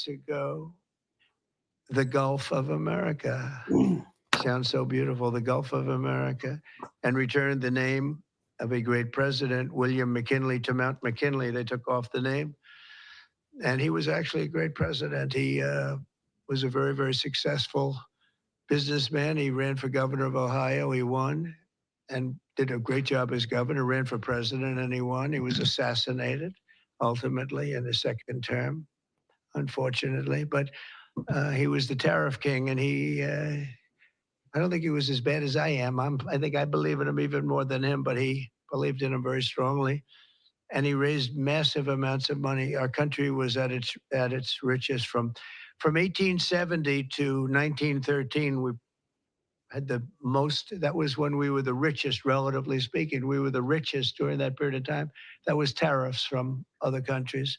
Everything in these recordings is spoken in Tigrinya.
ago, the Gulf of America. Sounds so beautiful, the Gulf of America, and returned the name of a great president, William McKinley, to Mount McKinley. They took off the name. And he was actually a great president. He uh, was a very, very successful businessman. He ran for governor of Ohio. He won and did a great job as governor, ran for president, and he won. He was assassinated ultimately in his second term, unfortunately. But uh, he was the tariff king, and he, uh, I don't think he was as bad as I am. I'm, I think I believe in him even more than him, but he believed in him very strongly. And he raised massive amounts of money. Our country was at its at its richest from from eighteen seventy to nineteen thirteen. We had the most. That was when we were the richest, relatively speaking. We were the richest during that period of time. That was tariffs from other countries.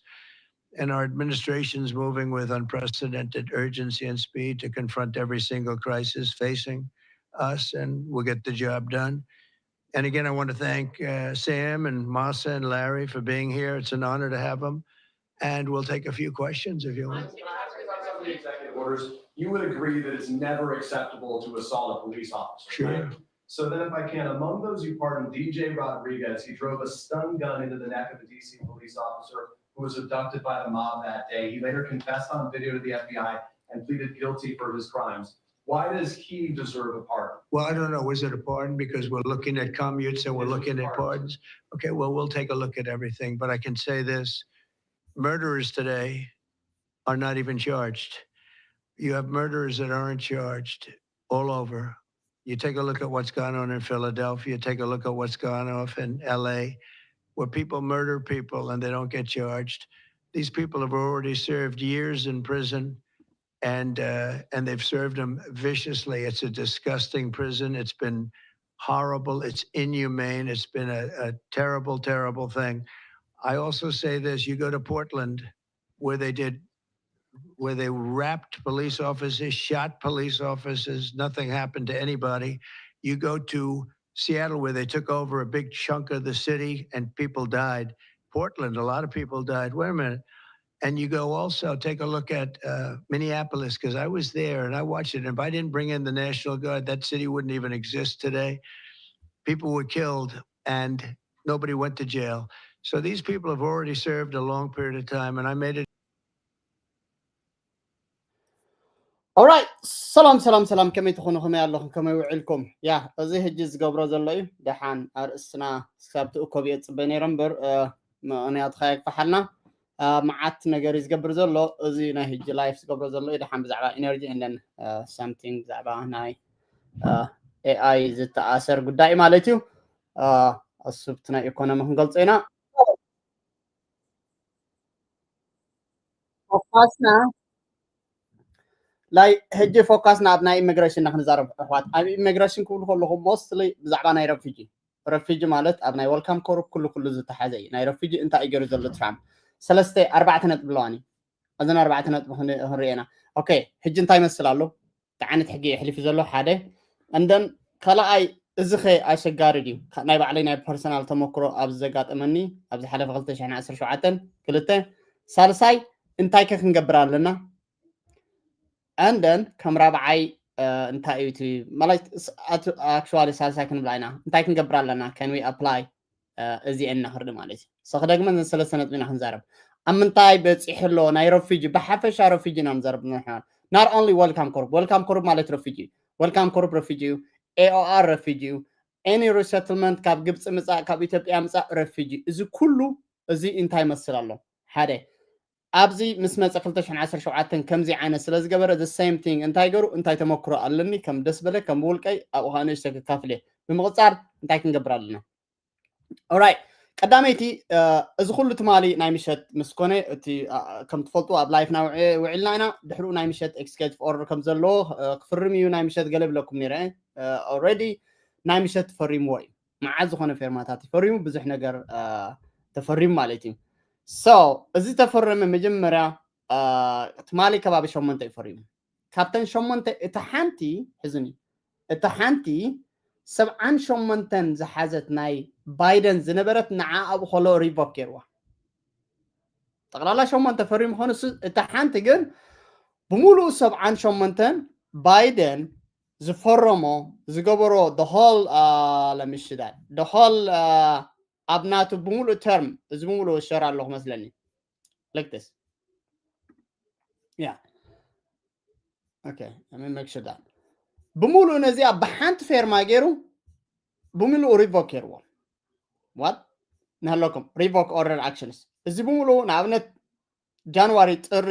And our administration's moving with unprecedented urgency and speed to confront every single crisis facing us, and we'll get the job done. And again, I want to thank uh, Sam and Masa and Larry for being here. It's an honor to have them. And we'll take a few questions if you want. Executive orders, you would agree that it's never acceptable to assault a police officer. Sure. Right? So then, if I can, among those you pardoned, D J Rodriguez, he drove a stun gun into the neck of a D C police officer who was abducted by the mob that day. He later confessed on video to the F B I and pleaded guilty for his crimes. Why does he deserve a pardon? Well, I don't know. Was it a pardon? Because we're looking at commutes and we're looking at pardons. Okay, well, we'll take a look at everything. But I can say this, murderers today are not even charged. You have murderers that aren't charged all over. You take a look at what's gone on in Philadelphia, take a look at what's gone off in L A, where people murder people and they don't get charged. These people have already served years in prison, and uh, and they've served them viciously. It's a disgusting prison. It's been horrible. It's inhumane. It's been a, a terrible, terrible thing. I also say this: you go to Portland, where they did, where they wrapped police officers, shot police officers. Nothing happened to anybody. You go to Seattle, where they took over a big chunk of the city and people died. Portland, a lot of people died. Wait a minute. And you go also take a look at uh, Minneapolis, because I was there and I watched it. If I didn't bring in the National Guard, that city wouldn't even exist today. People were killed and nobody went to jail. So these people have already served a long period of time, and I made it. Alright, ሰላም ሰላም ሰላም፣ ከመይ ትኾኑ? ከመይ ኣለኹም? ከመይ ውዒልኩም? ያ፣ እዚ ሕጂ ዝገብሮ ዘሎ እዩ። ደሓን ኣርእስትና ክሳብ ትእከብ እየ ዝፅበ ነይረ እምበር፣ እ፣ ምኽንያቱ ከየግፋሓልና፣ እ፣ መዓት ነገር እዩ ዝገብር ዘሎ። እዚ ናይ ሕጂ ላይፍ ዝገብሮ ዘሎ እዩ። ደሓን ብዛዕባ ኢነርጂ and then፣ እ፣ something ብዛዕባ ናይ፣ እ፣ ኤ ኣይ ዝተኣሰር ጉዳይ ማለት እዩ። እ፣ እሱ ብቲ ናይ ኢኮኖሚ ክንገልጾ ኢና። ፎካስና ላይ ሕጂ ፎካስና ኣብ ናይ ኢሚግሬሽን ኢና ክንዛረብ ኣሕዋት። ኣብ ኢሚግሬሽን ክብሉ ከለኹ ሞስትሊ ብዛዕባ ናይ ረፊጂ፣ ረፊጂ ማለት ኣብ ናይ ወልካም ኮርፕ ኩሉ ኩሉ ዝተሓዘ እዩ። ናይ ረፊጂ እንታይ እዩ ገይሩ ዘሎ ትራምፕ? ሰለስተ ኣርባዕተ ነጥቢ ኣለዋኒ። እዘን ኣርባዕተ ነጥቢ ክን- ክንሪኤና። ኦኬ፣ ሕጂ እንታይ ይመስል ኣሎ? እንታይ ዓይነት ሕጊ እዩ ኣሕሊፉ ዘሎ? ሓደ። And then ካልኣይ፣ እዚ ኸ ኣሸጋሪ ድዩ? ካ- ናይ ባዕለይ ናይ ፐርሰናል ተመክሮ ኣብ ዘጋጠመኒ ኣብ ዝሓለፈ ክልተ ሽሕን ዓሰርተ ሸውዓተን። ክልተ። ሳልሳይ፣ እንታይ ከ ክንገብር ኣለና? And then ከም ራብዓይ፣ እ፣ እንታይ እዩ እቲ ማለት ስ- ኣት- ኣክቹዋሊ ሳልሳይ ክንብላ ኢና። እንታይ ክንገብር ኣለና? Can we apply? እ፣ እዚኤን እናኽርዲ ማለት እዩ። So ክደግመ እዘን ሰለስተ ነጥቢ ኢና ክንዛረብ። ኣብ ምንታይ በፂሑ ኣሎ ናይ ረፊጂ፣ ብሓፈሻ ረፊጂ ኢና ንዛረብ ንሕና። Not only ወልካም ኮርፕ፣ ወልካም ኮርፕ ማለት ረፊጂ እዩ። ወልካም ኮርፕ ረፊጂ እዩ። ኤ ኦ ኣር ረፊጂ እዩ። ኤኒ ሪሰትልመንት ካብ ግብፂ ምፃእ፣ ካብ ኢትዮጵያ ምፃእ ረፊጂ። እዚ ኩሉ እዚ እንታይ ይመስል ኣሎ? ሓደ ኣብዚ ምስ መፀ ክልተ ሽሕን ዓሰርተ ሸውዓተን ከምዚ ዓይነት ስለ ዝገበረ the same thing እንታይ ገሩ እንታይ ተመክሮ ኣለኒ ከም ደስ በለ ከም ብውልቀይ ኣብኡ ከዓ ንእሽተ ክካፍል እየ። ብምቕፃል እንታይ ክንገብር ኣለና? ኦራይት፣ ቀዳመይቲ እ፣ እዚ ኩሉ ትማሊ ናይ ምሸት ምስ ኮነ እቲ እ፣ ከም ትፈልጡ ኣብ ላይፍና ውዒ- ውዒልና ኢና። ድሕሪኡ ናይ ምሸት ኤክስኬቲቭ ኦርደር ከም ዘለዎ እ፣ ክፍርም እዩ ናይ ምሸት ገለ ብለኩም ነይረ። ኦልሬዲ ናይ ምሸት ፈሪምዎ እዩ። መዓት ዝኾነ ፌርማታት እዩ ፈሪሙ፣ ብዙሕ ነገር እ፣ ተፈሪሙ ማለት እዩ። So እዚ ተፈረመ መጀመርያ እ፣ ትማሊ ከባቢ ሸሞንተ እዩ ፈሪሙ። ካብተን ሸሞንተ እታ ሓንቲ፣ ሕዝኒ፣ እታ ሓንቲ ሰብዓን ሸሞንተን ዝሓዘት ናይ ባይደን ዝነበረት ንዓ ኣብኡ ከሎ ሪቮክ ገይርዋ። ጠቕላላ ሸሞንተ ፈሪሙ ኾኑ እሱ፣ እታ ሓንቲ ግን ብምሉኡ ሰብዓን ሸሞንተን ባይደን ዝፈረሞ ዝገበሮ the whole ለምሽዳድ the whole ኣብ ናቱ ብምሉእ ተርም እዚ ብምሉእ ሸር ኣለኹ መስለኒ like this yeah okay I mean make sure that ብምሉእ ነዚኣ ብሓንቲ ፌርማ ገይሩ ብምሉኡ ሪቮክ ገይርዎ what ንሃለኩም revoke order actions እዚ ብምሉኡ ንኣብነት ጃንዋሪ ጥሪ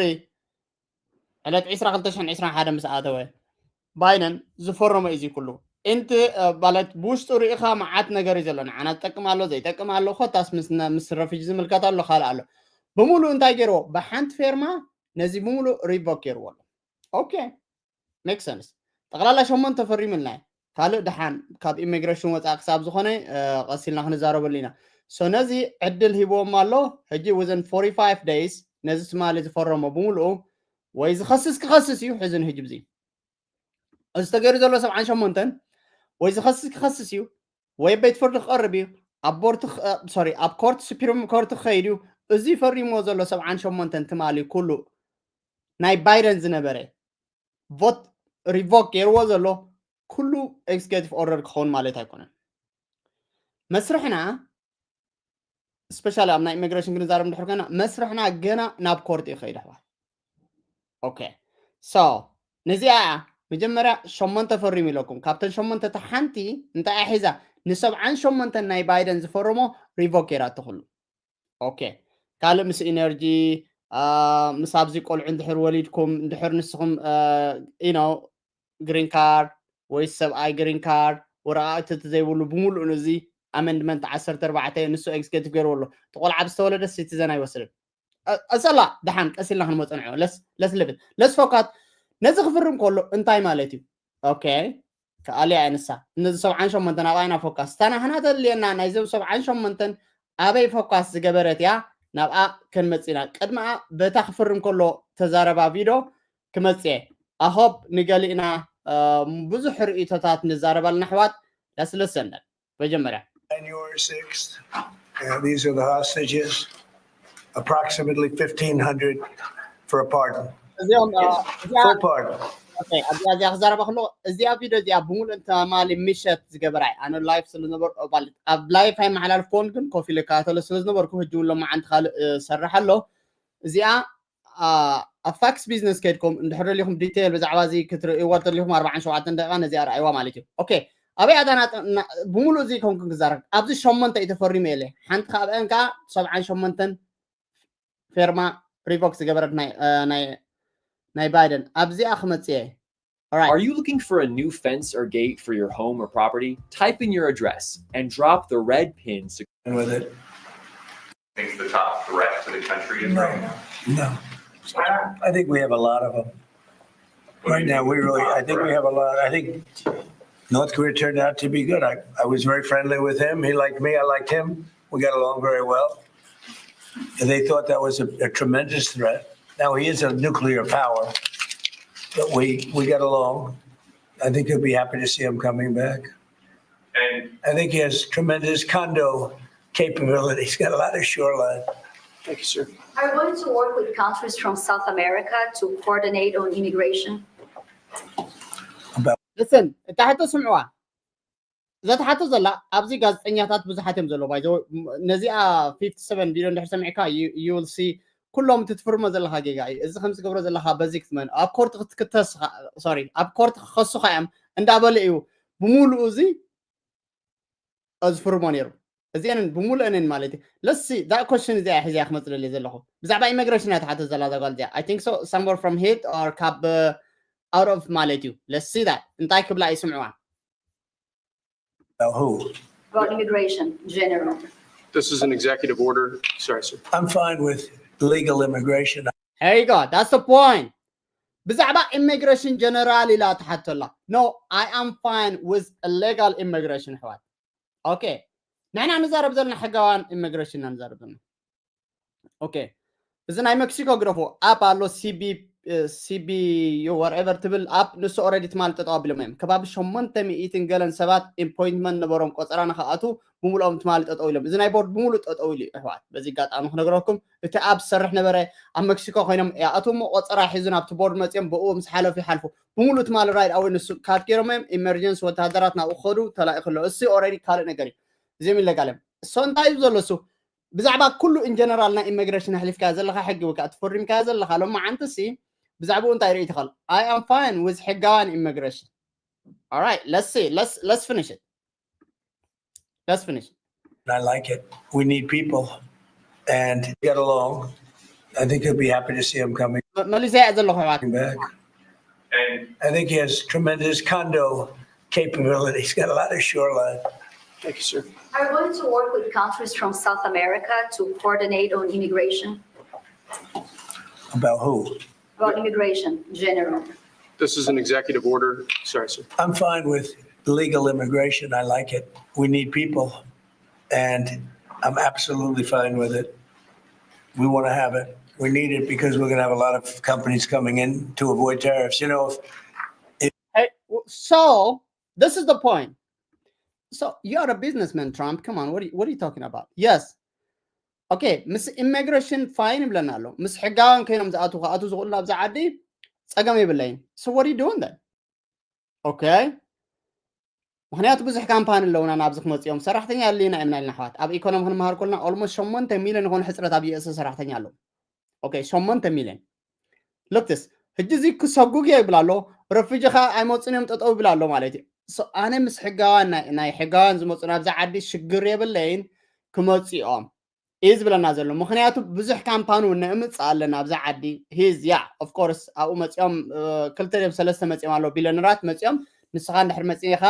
ዕለት ዕስራ ክልተ ሽሕን ዕስራን ሓደ ምስ ኣተወ ባይደን ዝፈረሞ እዩ እዚ ኩሉ እንቲ ማለት ብውሽጡ ርኢኻ መዓት ነገር እዩ ዘሎ ንዓና ዝጠቅም ኣሎ ዘይጠቅም ኣሎ ኮታስ ምስ ረፊጅ ዝምልከት ኣሎ ካልእ ኣሎ ብምሉእ እንታይ ገይርዎ ብሓንቲ ፌርማ ነዚ ብምሉእ ሪቮክ ገይርዎ ኣሎ okay make sense ጠቕላላ ሸሞንተ ፈሪምልና ካልእ ደሓን ካብ ኢሚግሬሽን ወፃእ ክሳብ ዝኾነ ቀሲልና ክንዛረበሉ ኢና so ነዚ ዕድል ሂብዎም ኣሎ ሕጂ within forty-five days ነዚ ትማሊ ዝፈረሞ ብምልኡ ወይ ዝኸስስ ክኸስስ እዩ ሕዚ ንህጂ ብዚ እዚ ተገይሩ ዘሎ ሰብዓን ሸሞንተን ወይ ዝኸስስ ክኸስስ እዩ ወይ ቤት ፍርዲ ክቐርብ እዩ ኣብ ቦርድ sorry ኣብ ኮርት ሱፕሪም ኮርት ክኸይድ እዩ እዚ ፈሪምዎ ዘሎ ሰብዓን ሸሞንተን ትማሊ ኩሉ ናይ ባይደን ዝነበረ ቮት ሪቮክ ገይርዎ ዘሎ ኩሉ ኤግዜኪቲቭ ኦርደር ክኸውን ማለት ኣይኮነን መስርሕና ስፔሻሊ ኣብ ናይ ኢሚግሬሽን ክንዛረብ እንድሕር ኮይና መስርሕና ገና ናብ ኮርት ይኸይድ ኣሕዋት okay so ነዚኣ እያ መጀመርያ ሸሞንተ ፈሪሙ ኢለኩም ካብተን ሸሞንተ እቲ ሓንቲ እንታይ እያ ሒዛ ንሰብዓን ሸሞንተን ናይ ባይደን ዝፈረሞ ሪቮክ ገይራ ትኽሉ okay ካልእ ምስ ኢነርጂ ምስ ኣብዚ ቆልዑ እንድሕር ወሊድኩም እንድሕር ንስኹም you know green card ወይ ሰብኣይ green card ወረቃቅቲ እቲ ዘይብሉ ብምሉእ ነዚ ኣመንድመንት ዓሰርተ ኣርባዕተ ንሱ ኤግዜኪቲቭ ገይርዎ ኣሎ እቲ ቆልዓ ብዝተወለደ ሲቲዘን ኣይወስድን ኣሰላ ደሓን ቀስ ኢልና ክንመፀ ንዑ ለስ ልብል ለስ ፎካት ነዚ ክፍርም ከሎ እንታይ ማለት እዩ okay ከኣልያ እያ ንሳ እነዚ ሰብዓን ሸሞንተን ኣብኣ ኢና ፎካስ እታ ናህና ተድልየና ናይዞም ሰብዓን ሸሞንተን ኣበይ ፎካስ ዝገበረት እያ ናብኣ ክንመፅእ ኢና ቅድሚኣ በታ ክፍርም ከሎ ተዛረባ ቪዶ ክመፅእ እየ ኣሆብ ንገሊእና ብዙሕ ርእቶታት ንዛረባልና ኣሕዋት ለስለሰነን መጀመርያ January sixth. Uh, these are the hostages. Approximately fifteen hundred for a pardon. እዚኦም Full pardon. ኣብዚኣ እዚኣ ክዛረባ ከሎ እዚኣ ቪድዮ እዚኣ ብምሉእ ተማሊ ምሸት ዝገበራ እዩ ኣነ ላይፍ ስለዝነበር ማለት ኣብ ላይፍ ኣይመሓላልፍኮን ግን ኮፍ ኢለ ይከታተሎ ስለዝነበርኩ ሕጂ እውን ሎማዓንቲ ካልእ ሰርሕ ኣሎ እዚኣ ኣብ ፋክስ ቢዝነስ ከድኩም እንድሕር ደሊኹም ዲቴይል ብዛዕባ እዚ ክትርእይዋ ደሊኹም ኣርባዓን ሸውዓተን ደቂቃ ነዚኣ ረኣይዋ ማለት እዩ ኦኬ ኣበይ ኣዳና ብምሉእ እዚ ከምኩም ክዛረብ ኣብዚ ሸሞንተ እዩ ተፈሪሙ የለ ሓንቲ ካብአን ከዓ ሰብዓን ሸሞንተን ፌርማ ሪቮክ ዝገበረት ናይ ባይደን ኣብዚኣ ክመፅእ እየ Are you looking for a new fence or gate for your home or property? Type in your address and drop the red pin. With it. Think the top threat to the country is No, right now. No. I think we have a lot of them. Right now, we really, I think we have a lot. I think North Korea turned out to be good. I, I was very friendly with him. He liked me. I liked him. We got along very well. And they thought that was a, a tremendous threat. Now he is a nuclear power, but we, we got along. I think you'll be happy to see him coming back. And I think he has tremendous condo capability. He's got a lot of shoreline. Thank you, sir. Are you going to work with countries from South America to coordinate on immigration? Listen እታ ሕቶ ስምዕዋ እዛ ትሓቶ ዘላ ኣብዚ ጋዜጠኛታት ብዙሓት እዮም ዘለዉ ባይዘ ነዚኣ fifty seven ቪድዮ እንድሕር ሰሚዕካ you will see ኩሎም እቲ ትፍርሞ ዘለካ ጌጋ እዩ እዚ ከም ዝገብሮ ዘለካ በዚ ክትመን ኣብ ኮርት ክትክተስ sorry ኣብ ኮርት ክኸሱካ እዮም እንዳበለ እዩ ብምሉኡ እዚ ዝፍርሞ ነይሩ እዚአንን ብምሉእንን ማለት እዩ let's see that question እዚኣ ሕዚያ ክመፅእ ደልየ ዘለኹ ብዛዕባ ኢሚግሬሽን እያ ትሓቶ ዘላ እዛ ጓል እዚኣ I think so somewhere from head or ካብ out of ማለት እዩ let's see that እንታይ ክብላ ይስምዕዋ Now, who? About immigration in general. This is an executive order. Sorry, sir. I'm fine with legal immigration. There you go. That's the point. ብዛዕባ ኢሚግሬሽን ጀነራል ኢላ ትሓተላ no I am fine with illegal immigration ኣሕዋት okay ንሕና ንዛረብ ዘለና ሕጋውያን ኢሚግሬሽን ኢና ንዛረብ ዘለና okay እዚ ናይ ሜክሲኮ ግደፎ ኣፕ ኣሎ ሲቢ CBU whatever ትብል ኣፕ ንሱ already ትማሊ ጠጠው ኣቢሎም እዮም። ከባቢ ሸሞንተ ሚእትን ገለን ሰባት appointment ነበሮም ቆፀራ ንክኣቱ ብምሉኦም ትማሊ ጠጠው ኢሎም። እዚ ናይ ቦርድ ብምሉእ ጠጠው ኢሉ እዩ ኣሕዋት። በዚ ኣጋጣሚ ክነግረኩም እቲ ኣፕ ዝሰርሕ ነበረ ኣብ ሜክሲኮ ኮይኖም ይኣትዉ እሞ ቆፀራ ሒዙ ናብቲ ቦርድ መፅኦም ብኡ ምስ ሓለፉ ይሓልፉ። ብምሉእ ትማሊ right away ንሱ ካት ገይሮም እዮም። ኢመርጀንሲ ወታሃደራት ናብኡ ክኸዱ ተላኢኹ ኣሎ። እሱ already ካልእ ነገር እዩ። እዚኦም ይለጋለም so እንታይ እዩ ዘሎ እሱ ብዛዕባ ኩሉ in general ናይ ኢሚግሬሽን ኣሕሊፍካዮ ዘለኻ ሕጊ ወይ ከዓ ትፈሪምካዮ ዘለኻ ሎማዓንቲ ሲ ብዛዕባኡ እንታይ ርኢ ትኽእል? I am fine with ሕጋውያን ኢሚግሬሽን። All right, let's see, let's let's finish it. Let's finish. I like it. We need people and get along. I think he'll be happy to see him coming መ- መሊሰ እያ ዘለኹ ኣሕዋት back. I think he has tremendous condo capability. He's got a lot of shoreline. Thank you, sir. Are you going to work with countries from South America to coordinate on immigration? About who? About immigration in general? This is an executive order. Sorry, sir. I'm fine with legal immigration. I like it. We need people, and I'm absolutely fine with it. We want to have it. We need it because we're going to have a lot of companies coming in to avoid tariffs. You know, if Hey, w- so this is the point. So you are a businessman, Trump. Come on, what are you, what are you talking about? Yes. Okay, ምስ ኢሚግሬሽን ፋይን ይብለና ኣሎ። ምስ ሕጋውያን ኮይኖም ዝኣትዉ ክኣትዉ ዝኽእሉ ናብዛ ዓዲ ጸገም የብለይን። So what are you doing then? Okay. ምክንያቱ ብዙሕ ካምፓኒ ኣለውና ናብዚ ክመፅኦም ሰራሕተኛ ኣድልዩና እዮም ናይልና ኣሕዋት ኣብ ኢኮኖሚ ክንመሃር ከለና almost ሸሞንተ ሚሊዮን ይኾኑ ሕፅረት ኣብ US ሰራሕተኛ ኣለዉ okay ሸሞንተ ሚሊዮን look this ሕጂ እዚ ክሰጉግ እየ ይብል ኣሎ ረፊጂ ከዓ ኣይመፁን እዮም ጠጠው ይብል ኣሎ ማለት እዩ So ኣነ ምስ ሕጋውያን ናይ- ናይ ሕጋውያን ዝመፁ ናብዛ ዓዲ ሽግር የብለይን ክመፅኦም እዩ ዝብለና ዘሎ ምክንያቱ ብዙሕ ካምፓኒ እውን ነምፅእ ኣለና ኣብዛ ዓዲ ሂዝ ያ of course ኣብኡ መፂኦም ክልተ ድም ሰለስተ መፂኦም ኣለዉ ቢለነራት መፂኦም ንስኻ እንድሕር መፂኻ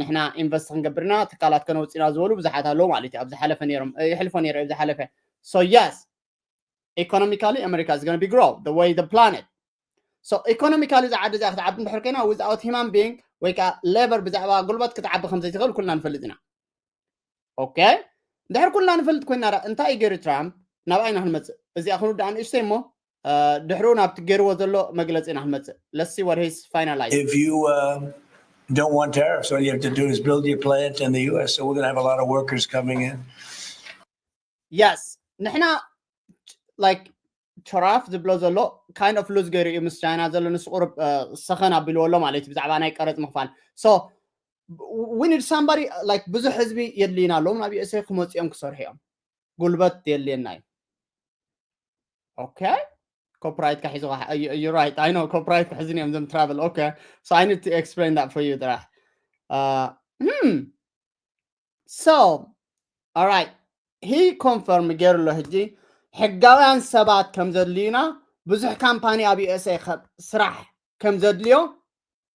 ንሕና ኢንቨስት ክንገብርና ትካላት ከነውፅና ዝበሉ ብዙሓት ኣለዉ ማለት እዩ ኣብ ዝሓለፈ ነይሮም ይሕልፎ ነይሩ ኣብ ዝሓለፈ so yes economically America is going to be grow the way the planet so economically እዛ ዓዲ እዚኣ ክትዓቢ እንድሕር ኮይና without human being ወይ ከዓ ሌበር ብዛዕባ ጉልበት ክትዓቢ ከም ዘይትኽእል ኩልና ንፈልጥ ኢና okay እንድሕር ኩልና ንፈልጥ ኮይና ዳ እንታይ እዩ ገይሩ ትራምፕ ናብኣይ ኢና ክንመፅእ እዚኣ ክንውዳእ ንእሽተይ እሞ ድሕሩ ናብቲ ገይርዎ ዘሎ መግለፂ ኢና ክንመፅእ let's see what he's finalized if you uh, don't want tariffs, all you have to do is build your plant in the U S. So we're going to have a lot of workers coming in. Yes ንሕና like ቸራፍ ዝብሎ ዘሎ kind of lose ገይሩ እዩ ምስ ቻይና ዘሎ ንሱ ቁሩብ ሰኸን ኣቢልዎ ኣሎ ማለት እዩ ብዛዕባ ናይ ቀረፅ ምኽፋል so we need somebody like ብዙሕ ህዝቢ የድልዩና ኣለዎም ናብ USA ክመፅኦም ክሰርሑ እዮም ጉልበት የድልየና እዩ okay copyright ካ ሒዙ you right I know copyright ካ ሒዙ እዮም ዘም travel okay so I need to explain that for you ጥራሕ uh, hmm so all right he confirm ገይሩ ኣሎ ሕጂ ሕጋውያን ሰባት ከም ዘድልዩና ብዙሕ ካምፓኒ ኣብ USA ስራሕ ከም ዘድልዮ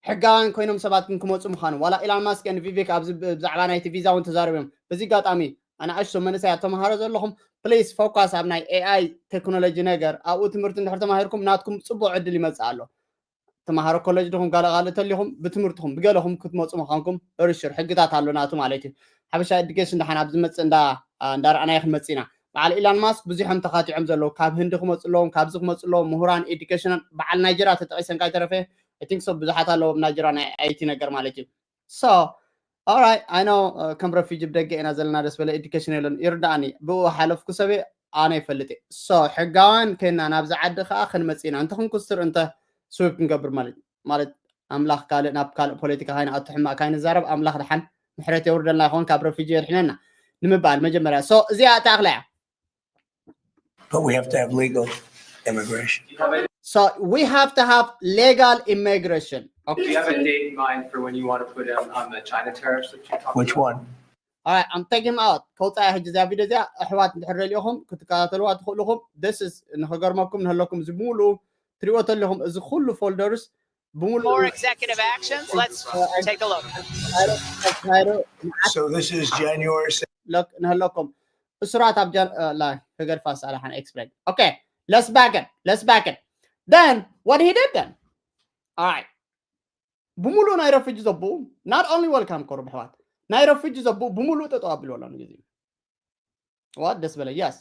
ሕጋውያን ኮይኖም ሰባት ግን ክመፁ ምዃኑ ዋላ ኢላን ማስክ ን ቪቬክ ኣብዚ ብዛዕባ ናይቲ ቪዛ እውን ተዛረቡ እዮም በዚ ኣጋጣሚ ኣናእሽቶ መንእሰያት ተምሃሮ ዘለኹም please focus ኣብ ናይ AI ቴክኖሎጂ ነገር ኣብኡ ትምህርቲ እንድሕር ተማሂርኩም ናትኩም ፅቡቅ ዕድል ይመፅእ ኣሎ ተምሃሮ ኮሌጅ ድኹም ጋለ ካልእ ተሊኹም ብትምህርትኹም ብገለኹም ክትመፁ ምዃንኩም ርሹር ሕግታት ኣሎ ናቱ ማለት እዩ ሓበሻ ኤዱኬሽን ደሓን ኣብ ዝመፅእ እንዳረኣናዮ ክንመፅእ ኢና በዓል ኢላን ማስክ ብዙሖም ተኻቲዖም ዘለዉ ካብ ህንዲ ክመፁ ኣለዎም ካብዚ ክመፁ ኣለዎም ምሁራን ኤዱኬሽናል በዓል ናይጀራ ተጠቂሰን ካይተረፈ I think so ብዙሓት ኣለዎም ናይጀራ ናይ ኣይቲ ነገር ማለት እዩ so all right I know ከም ረፊጂ ብደገ ኢና ዘለና ደስ በለ ኤዱኬሽን የለን ይርዳእኒ ብኡ ሓለፍኩ ሰበ ኣነ ይፈልጥ እየ so ሕጋውያን ኮይና ናብዚ ዓዲ ከዓ ክንመፅእ ኢና እንተ ክንኩስር እንተ ስዊብ ክንገብር ማለት ማለት ኣምላኽ ካልእ ናብ ካልእ ፖለቲካ ካይንኣቱ ሕማቅ ካይንዛረብ ኣምላኽ ድሓን ምሕረት የውርደልና ይኸውን ካብ ረፊጂ የድሕነና ንምባል መጀመርያ so እዚኣ እታ ኣኽላ እያ But we have to have legal immigration. So we have to have legal immigration. Do you have a date in mind for when you want to put on, on the China tariffs that you talked Which about? One? All right, I'm taking him out. ከውፃያ ሕጂ እዚኣ ቪዲዮ እዚኣ ኣሕዋት እንድሕር ደሊኹም ክትከታተልዋ ትኽእሉ ኢኹም። This is ንኸገርመኩም ንህለኩም እዚ ብምሉኡ ትሪኦ ተለኹም እዚ ኩሉ ፎልደርስ ብምሉኡ More executive actions. Let's take a look. ተካይዶ So this is January. ሎክ ንህለኩም እሱራት ኣብ ጃን ላይ ከገድፋ ሳላ ሓን explain. Okay, let's back it. Let's back it. Then what he did then? All right. ብምሉእ ናይ ረፊጂ ዘብኡ not only welcome ኮሩ ብሕዋት ናይ ረፊጂ ዘብኡ ብምሉእ ጠጠው ኣቢሉ ኣሎ ንግዜ ዋት ደስ በለ yes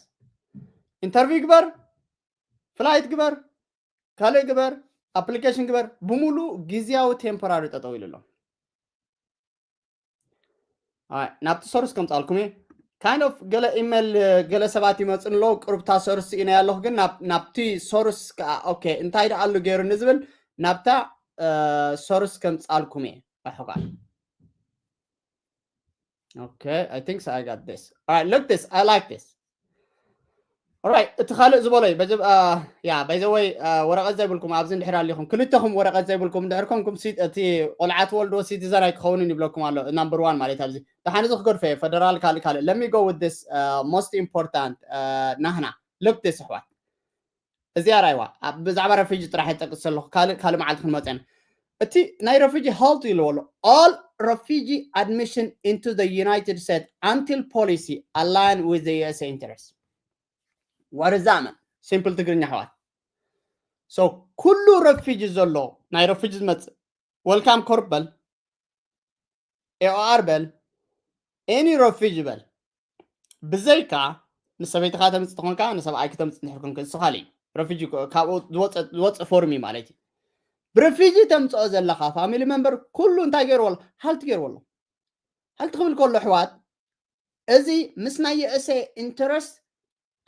interview ግበር flight ግበር ካልእ ግበር፣ application ግበር፣ ብምሉእ ግዝያዊ temporary ጠጠው ኢሉ ኣሎ። ናብቲ source ከምጻልኩም እየ። Kind of ገለ ኢሜል ገለ ሰባት ይመጽእ ኣለዉ፣ ቅሩብታ source ኢነ ኣለኹ፣ ግን ናብቲ source ከዓ okay እንታይ ደኣ ኣሉ ገይሩ ንዝብል ናብታ source ከምጻልኩም እየ። ኣሕኳል Okay, I think so. I got this. All right, look this. I like this. All right, እቲ ካልእ ዝበሎ ያ by the way ወረቐት ዘይብልኩም ኣብዚ እንድሕር ኣሊኹም ክልተኹም ወረቐት ዘይብልኩም እንድሕር ኮንኩም እቲ ቆልዓ ትወልድዎ citizen ኣይክኸውንን ይብለኩም ኣሎ። Number one ማለት ኣብዚ ደሓን እዚ ክገድፎ እየ። Federal ካልእ ካልእ let me go with this most important ናህና look this ኣሕዋት እዚኣ ራይዋ ብዛዕባ refugee ጥራሕ ይጠቅስ ኣለኹ። ካልእ ካልእ መዓልቲ ክንመፅን እቲ ናይ refugee halt ኢልዎ ኣሎ። All refugee admission into the United States until policy align with the U S A interest. What is that man? Simple ትግርኛ ኣሕዋት። So ኩሉ refugee ዘሎ ናይ refugee ዝመፅእ welcome corps በል A O R በል any refugee በል ብዘይካ ንሰበይትኻ ተምፅእ ተኾንካ ንሰብኣይ ክተምፅእ እንድሕር ኮንክ ንስኻ ኢዩ refugee ካብኡ ዝወፅእ form ኢዩ ማለት ኢዩ። ብrefugee ተምፅኦ ዘለኻ family member ኩሉ እንታይ ገይርዎ ኣሎ? Halt ገይርዎ ኣሎ። Halt ክብል ከሎ ኣሕዋት እዚ ምስ ናይ U S A interest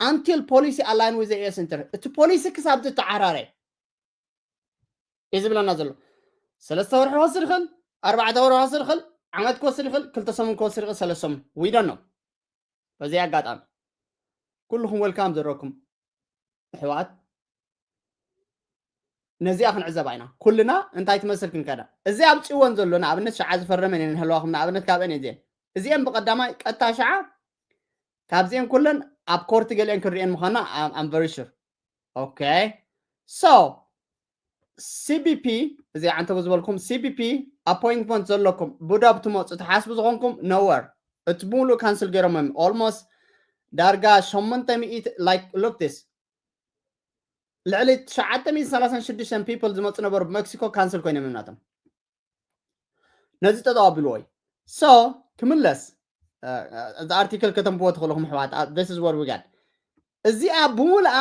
until policy align with the U S interest እቲ policy ክሳብ ዝተዓራረ እዩ ዝብለና ዘሎ። ሰለስተ ወርሒ ክወስድ ይኽእል፣ ኣርባዕተ ወርሒ ክወስድ ይኽእል፣ ዓመት ክወስድ ይኽእል፣ ክልተ ሰሙን ክወስድ ይኽእል፣ ሰለስተ ሰሙን we don't know። በዚ ኣጋጣሚ ኩልኹም welcome ዘለኩም ኣሕዋት ነዚኣ ክንዕዘባ ኢና። ኩልና እንታይ ትመስል ክንከዳ እዚ ኣብ ፅወን ዘሎ ንኣብነት ሸዓ ዝፈረመን እየን ህልዋኹም ንኣብነት ካብአን እየን እዚአን እዚአን ብቀዳማይ ቀጥታ ሸዓ ካብዚአን ኩለን ኣብ ኮርቲ ገሊአን ክንሪአን ምዃና I'm very sure። Okay so C B P እዚ ዓንተቡ ዝበልኩም C B P appointment ዘለኩም ቡዳብ ትመፁ ትሓስቡ ዝኾንኩም ነወር እቲ ሙሉእ cancel ገይሮም እዮም። Almost ዳርጋ ሸሞንተ ሚእቲ like look this ልዕሊ ትሽዓተ ሚእቲ ሰላሳን ሽዱሽተን people ዝመፁ ነበሩ ብመክሲኮ cancel ኮይኖም እዮም ናቶም። ነዚ ጠጠው ኣቢልዎ እዩ። So ክምለስ እዚ article ከተንብቦ ትኽእልኹም ኣሕዋት። This is what we got። እዚኣ ብሙሉኣ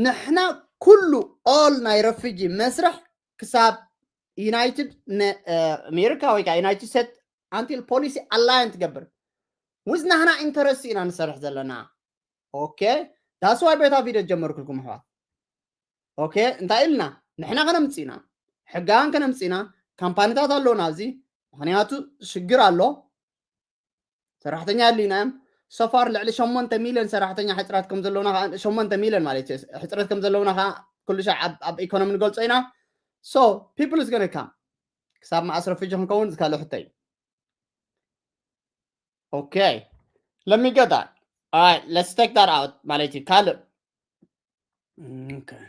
ንሕና ኩሉ all ናይ refugee መስርሕ ክሳብ United ኣሜሪካ ወይ ከዓ United States until policy align ትገብር with ናህና interest ኢና ንሰርሕ ዘለና። Okay that's why ቤታ ቪድዮ ጀመርኩልኩም ኣሕዋት። Okay እንታይ ኢልና ንሕና ከነምፅእ ኢና ሕጋውያን ከነምፅእ ኢና። ካምፓኒታት ኣለውና ኣብዚ ምኽንያቱ ሽግር ኣሎ። ሰራሕተኛ ኣድልዩና እዮም። So far ልዕሊ ሸሞንተ ሚልዮን ሰራሕተኛ ሕፅረት ከም ዘለውና ከዓ ሸሞንተ ሚልዮን ማለት እዩ ሕፅረት ከም ዘለውና ከዓ ኩሉ ሻዕ ኣብ economy ንገልፆ ኢና። So people is gonna come ክሳብ መዓስ refugee ክንከውን ዝካልእ ሕቶ እዩ። Okay let me get that. All right let's take that out ማለት እዩ ካልእ okay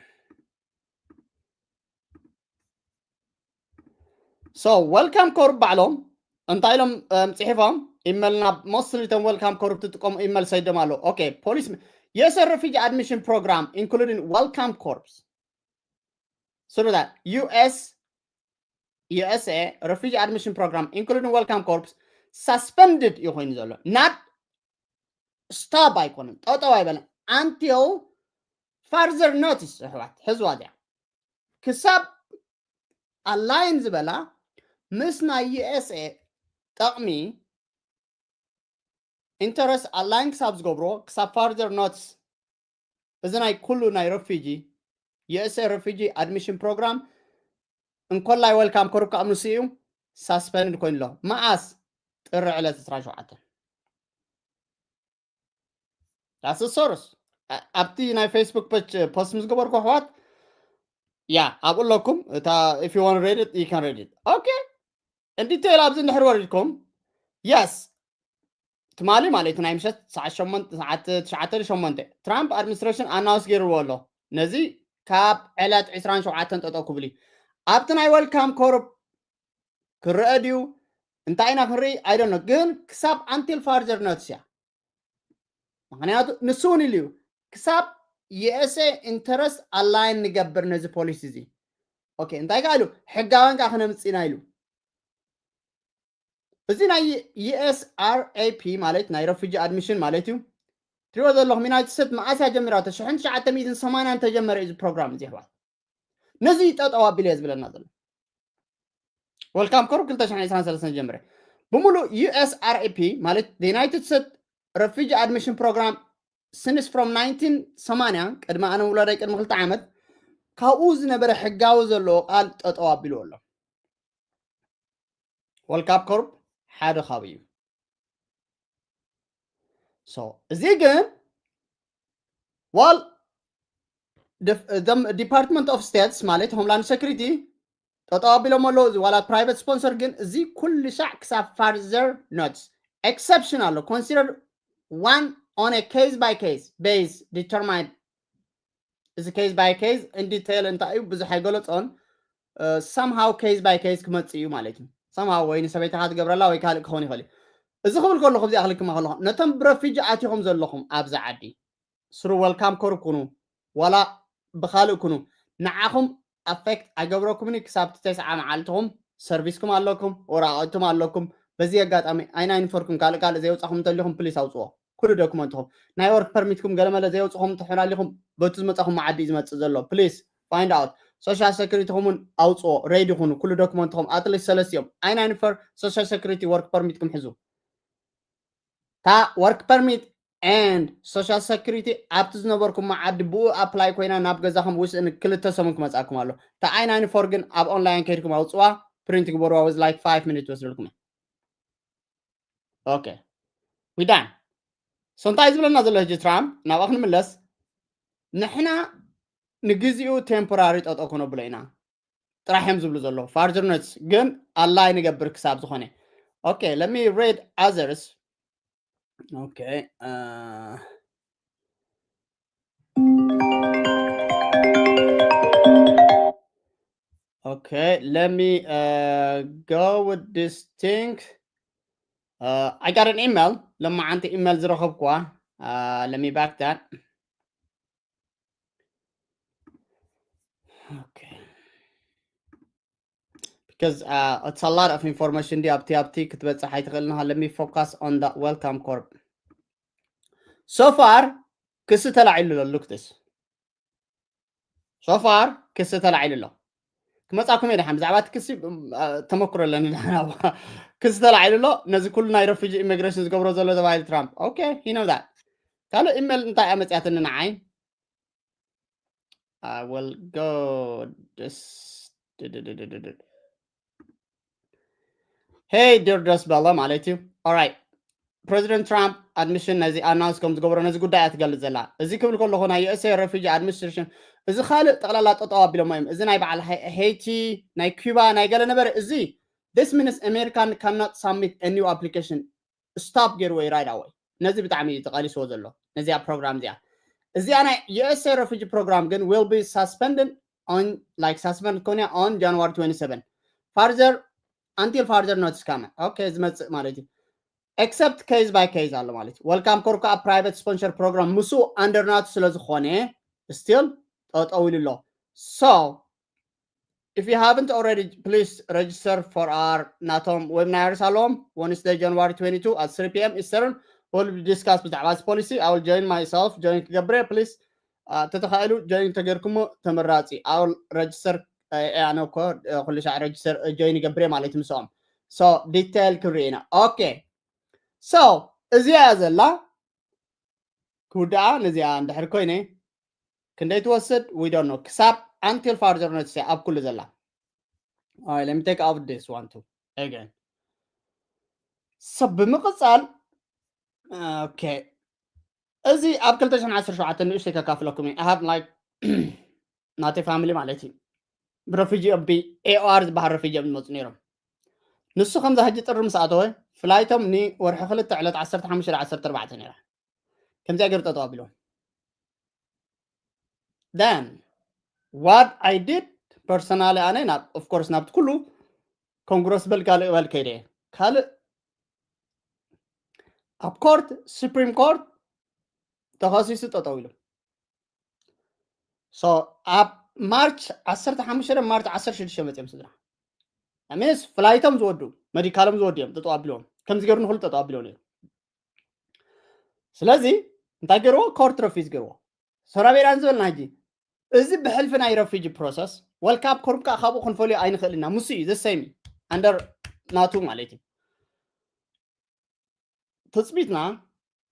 So welcome corps ባዕሎም እንታይ ኢሎም ፅሒፎም ኢመል ናብ mostly እቶም welcome corps ትጥቀሙ ኢመል ሰይዶም ኣለዉ። Okay police U S A refugee admission program including welcome corps so that U S U S A refugee admission program including welcome corps suspended እዩ ኮይኑ ዘሎ not stop ኣይኮነን ጠጠው ኣይበለን until further notice ኣሕዋት ሕዝዋ እዚኣ ክሳብ align ዝበላ ምስ ናይ U S A ጠቕሚ interest align ክሳብ ዝገብርዎ ክሳብ further notice እዚ ናይ ኩሉ ናይ refugee U S A refugee admission program እንኮላይ welcome corps ካብ ንሱ እዩ suspended ኮይኑ ኣሎ። መዓስ ጥሪ ዕለት ዕስራን ሸውዓተን that's the source ኣብቲ ናይ Facebook page post ምስ ገበርኩ ኣሕዋት ያ ኣብኡ ኣለኩም እታ if you want read it you can read it okay in detail ኣብዚ እንድሕር ወሪድኩም yes ትማሊ ማለት ናይ ምሸት ሰዓት ሸሞንተ ሰዓት ትሽዓተ ሸሞንተ Trump administration announce ገይርዎ ኣሎ ነዚ ካብ ዕለት ዕስራን ሸውዓተን ጠጠው ክብል እዩ ኣብቲ ናይ welcome corps ክረአ ድዩ እንታይ ኢና ክንርኢ I don't know ግን ክሳብ until further notice እያ ምክንያቱ ንሱ እውን ኢሉ እዩ ክሳብ U S A interest align ንገብር ነዚ policy እዚ okay እንታይ ከዓ ኢሉ ሕጋውያን ከዓ ክነምፅእ ኢና ኢሉ እዚ ናይ U S R A P ማለት ናይ refugee admission ማለት እዩ ትሪኦ ዘለኹም United States መዓስ እያ ጀሚራቶ ሽሕን ትሽዓተ ሚእትን ሰማንያን ተጀመረ እዩ program እዚ ኣሕዋት ነዚ ጠጠው ኣቢለ እየ ዝብለና ዘሎ። Welcome Corps ክልተ ሽሕን ዕስራን ሰለስተን ጀምረ ብምሉእ U S R A P ማለት United States Refugee Admission Program since from nineteen ሰማንያ ቅድሚ ኣነ ውላዳይ ቅድሚ ክልተ ዓመት ካብኡ ዝነበረ ሕጋዊ ዘለዎ ቃል ጠጠው ኣቢሉ ኣሎ። Welcome Corps ሓደ ካብኡ እዩ። So እዚ ግን ዋል Department of States ማለት Homeland Security ጠጠው ኣቢሎም ኣለዉ። እዚ ዋላ private sponsor ግን እዚ ኩሉ ሻዕ ክሳብ further notice exception ኣሎ። Consider one on a case by case base determined። እዚ case by case in detail እንታይ እዩ ብዙሕ ኣይገለጾን። Somehow case by case ክመጽእ እዩ ማለት እዩ። Somehow ወይ ንሰበይትኻ ትገብረላ ወይ ካልእ ክኸውን ይኽእል እዩ። እዚ ክብል ከለኹ እዚኣ ክልክማ ከለኹ ነቶም ብረፊጂ ኣቲኹም ዘለኹም ኣብዚ ዓዲ ስሩ Welcome Corps ኩኑ ዋላ ብኻልእ ኩኑ ንዓኹም affect ኣይገብረኩምን ክሳብ እቲ ተስዓ መዓልትኹም service ኩም ኣለኩም፣ ወረቓቕትኩም ኣለኩም። በዚ ኣጋጣሚ ኣይናይንፈርኩም ካልእ ካልእ ዘየውጻኹም እንተሊኹም please ኣውጽዎ። ኩሉ ዶክመንትኹም ናይ work permit ኩም ገለመለ ዘየውጽኹም እንተኾይኑ ኣሊኹም በቲ ዝመጻኹም ዓዲ እዩ ዝመጽእ ዘሎ። Please find out። Social Security ኹም እውን ኣውጽዎ። Ready ኩኑ። ኩሉ ዶክመንትኹም at least ሰለስቲኦም ኣይናይንፈር Social Security work permit ኩም ሕዙ። እታ work permit and Social Security ኣብቲ ዝነበርኩም ዓዲ ብኡ apply ኮይና ናብ ገዛኹም ውስን ክልተ ሰሙን ክመጻኩም ኣሎ። እታ I ninety-four ግን ኣብ online ከይድኩም ኣውጽዋ፣ print ግበርዋ፣ with like five minutes ወስደልኩም። Okay, we done። So እንታይ ዝብለና ዘሎ ሕጂ ትራምፕ? ናብኣ ክንምለስ። ንሕና ንግዚኡ temporary ጠጠው ክነብሎ ኢና ጥራሕ እዮም ዝብሉ ዘለዉ። Further notice ግን ኣላይ ንገብር ክሳብ ዝኾነ። Okay, let me read others. Okay, uh, okay, let me uh, go with this thing. Uh, I got an email. ለማዓንቲ ኢሜል ዝረኸብኩዋ። Uh, let me back that. Okay. Because uh, it's a lot of information. Let me focus on the Welcome Corps. So far ክሲ ተላዒሉ ኣሎ። Look this. So far ክሲ ተላዒሉ ኣሎ። ክመጻኩም እየ ደሓን ብዛዕባ እቲ ክሲ ተመክሮ ኣለኒ። ክሲ ተላዒሉ ኣሎ። ነዚ ኩሉ ናይ refugee immigration ዝገብሮ ዘሎ ተባሂሉ ትራምፕ። Okay, he know that። ካልእ ኢሜል እንታይ ኣመጽያትኒ ንዓይ? I will go this. Hey, ድርደስ በለ ማለት እዩ። Alright, ፕረዚደንት ትራምፕ admission ነዚ ኣናውንስ ከም ዝገበሮ ነዚ ጉዳይ እያ ትገልጽ ዘላ። እዚ ክብል ከለኹ ናይ USA refugee administration እዚ ካልእ ጠቕላላ ጠጠው ኣቢሎሞ እዮም። እዚ ናይ በዓል ሃይቲ ናይ ኩባ ናይ ገለ ነበረ። እዚ this means American cannot submit a new application stop ገይርዎ እዩ right away። ነዚ ብጣዕሚ እዩ ተቓሊስዎ ዘሎ ነዚኣ ፕሮግራም እዚኣ። እዚኣ ናይ USA refugee program ግን will be suspended on, like, suspend ኮንያ on January twenty-seven further until further notice coming. Okay, ዝመጽእ ማለት እዩ። Except case by case ኣሎ ማለት እዩ። Welcome Corps ከዓ private sponsor program ምስ under notice ስለ ዝኾነ still ጠጠው ኢሉ ኣሎ። So if you haven't already, please register for our ናቶም webinars ኣለዎም። Wednesday, January twenty-two at three p.m. Eastern, will be discussed ብዛዕባ እዚ policy. I will join myself, join ክገብር እየ። Please ተተኻኢሉ join ተገርኩሞ ተመራጺ። I will register። ኣነ እኮ ኩሉ ሻዕ register join ይገብር እየ ማለት ምስኦም። So detail ክርኢ ኢና። Okay, so እዚኣ እያ ዘላ ክውድኣ። ነዚኣ እንድሕር ኮይነ ክንደይ ትወስድ we don't know። ክሳብ until further notice እያ ኣብ ኩሉ ዘላ። Alright, let me take out this one too again. So ብምቕጻል okay, እዚ ኣብ ክልተ ሽሕን ዓሰርተ ሸውዓተን ንእሽተይ ከካፍለኩም እየ። I have like ናተይ family ማለት እዩ ብረፊጂ ብ A O R ዝበሃል ረፊጂ እዮም ዝመፁ ነይሮም። ንሱ ከምዛ ሕጂ ጥሪ ምስ ኣተወ ፍላይቶም ንወርሒ ክልተ ዕለት ዓሰርተ ሓሙሽተ ዓሰርተ ኣርባዕተ ነይራ። ከምዚኣ ገይሩ ጠጠው ኣቢሎም። Then what I did personally ኣነ ናብ of course ናብቲ ኩሉ ኮንግረስ በል ካልእ በል ከይደ እየ። ካልእ ኣብ ኮርት ሱፕሪም ኮርት ተኸሲሱ ጠጠው ኢሉ። So ኣብ ማርች ዓሰርተ ሓሙሽተ ማርች ዓሰርተ ሽዱሽተ መፅኦም ስድራ ኣሜስ ፍላይቶም ዝወዱ መዲካሎም ዝወዱ እዮም ጠጠው ኣቢሎም። ከምዚ ገይሩ ንክሉ ጠጠው ኣቢሎም ነይሩ። ስለዚ እንታይ ገይርዎ? ኮርት ረፊዝ ገይርዎ። ሰራቤራን ዝበልና ሕጂ እዚ ብሕልፊ ናይ ረፊጂ ፕሮሰስ ወልካም ኮርብ ከዓ ካብኡ ክንፈልዮ ኣይንኽእል ኢና። ምስ እዩ ዘሰይሚ ኣንደር ናቱ ማለት እዩ። ትፅቢትና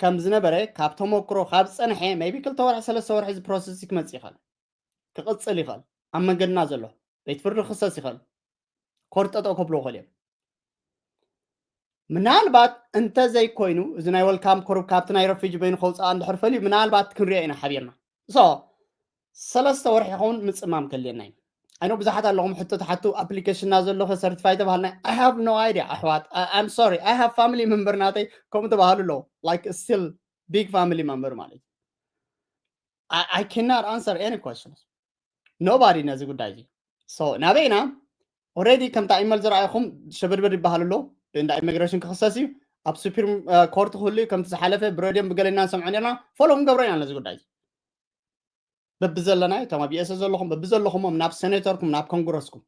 ከም ዝነበረ ካብ ተመክሮ ካብ ፀንሐ maybe ክልተ ወርሒ ሰለስተ ወርሒ እዚ ፕሮሰስ ክመፅእ ይኽእል፣ ክቕፅል ይኽእል። ኣብ መንገድና ዘሎ ቤት ፍርዲ ክኽሰስ ይኽእል፣ ኮርት ጠጠው ከብሎ ይኽእል እዮም። ምናልባት እንተ ዘይኮይኑ እዚ ናይ ወልካም ኮርብ ካብቲ ናይ ረፊጂ በይኑ ከውፅኣ እንድሕር ፈልዩ ምናልባት ክንሪኦ ኢና ሓቢርና። ሶ ሰለስተ ወርሒ ይኸውን ምፅማም ከልየና እዩ። ኣይኖ ብዙሓት ኣለኹም ሕቶ ትሓቱ ኣፕሊኬሽንና ዘሎ ሰርቲፋይ ተባሃልና። I have no idea ኣሕዋት። I'm sorry, I have family member ናተይ ከምኡ ተባሃሉ ኣለዉ። Like still big family member ማለት እዩ። I cannot answer any questions. Nobody ነዚ ጉዳይ እዚ። So ናበይና already ከምታ ኢመል ዝረኣይኹም ሽብድብድ ይበሃል ኣሎ። እንዳ ኢሚግሬሽን ክኽሰስ እዩ፣ ኣብ ሱፕሪም ኮርት ክህሉ እዩ። ከምቲ ዝሓለፈ ብሬድዮን ብገለና ንሰምዖ ነርና። ፎሎ ክንገብሮ ኢና ነዚ ጉዳይ እዚ። በብዘለናዮ እቶም ኣብ ዩኤስኤ ዘለኹም በብዘለኹሞም ናብ ሴኔተርኩም ናብ ኮንግረስኩም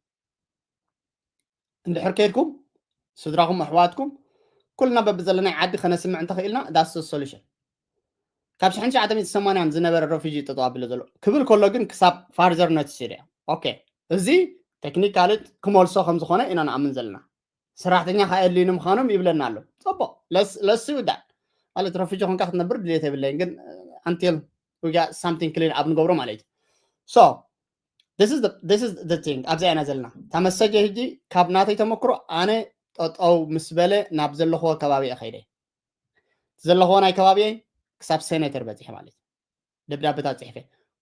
እንድሕር ከይድኩም ስድራኹም ኣሕዋትኩም ኩልና በብዘለናይ ዓዲ ከነስምዕ እንተኽኢልና that's the solution። ካብ ሽሕን ትሽዓተ ሚእትን ሰማንያን ዝነበረ ረፊጂ ጠጠው ኣቢሎ ዘሎ ክብል ከሎ ግን ክሳብ ፋርዘር ኖቲስ እዩ። ኦኬ፣ እዚ ቴክኒካሊ ክመልሶ ከም ዝኾነ ኢና ንኣምን ዘለና። ሰራሕተኛ ከኣ የድልዩኒ ምዃኖም ይብለና ኣሎ። ጽቡቕ፣ ለስ ለስ ይውዳእ ማለት ረፊጂ ኮንካ ክትነብር ድሌት የብለይን፣ ግን ኣንቲል we got something clean up ንገብሮ ማለት እዩ። So this is the this is the thing። ኣብዚኣ ኢና ዘለና። እታ መሰጀ ሕጂ ካብ ናተይ ተመክሮ ኣነ ጠጠው ምስ በለ ናብ ዘለኽዎ ከባቢ እየ ከይደ። ዘለኽዎ ናይ ከባቢየይ ክሳብ ሴኔተር በፂሐ ማለት እዩ። ደብዳቤታት ፅሒፈ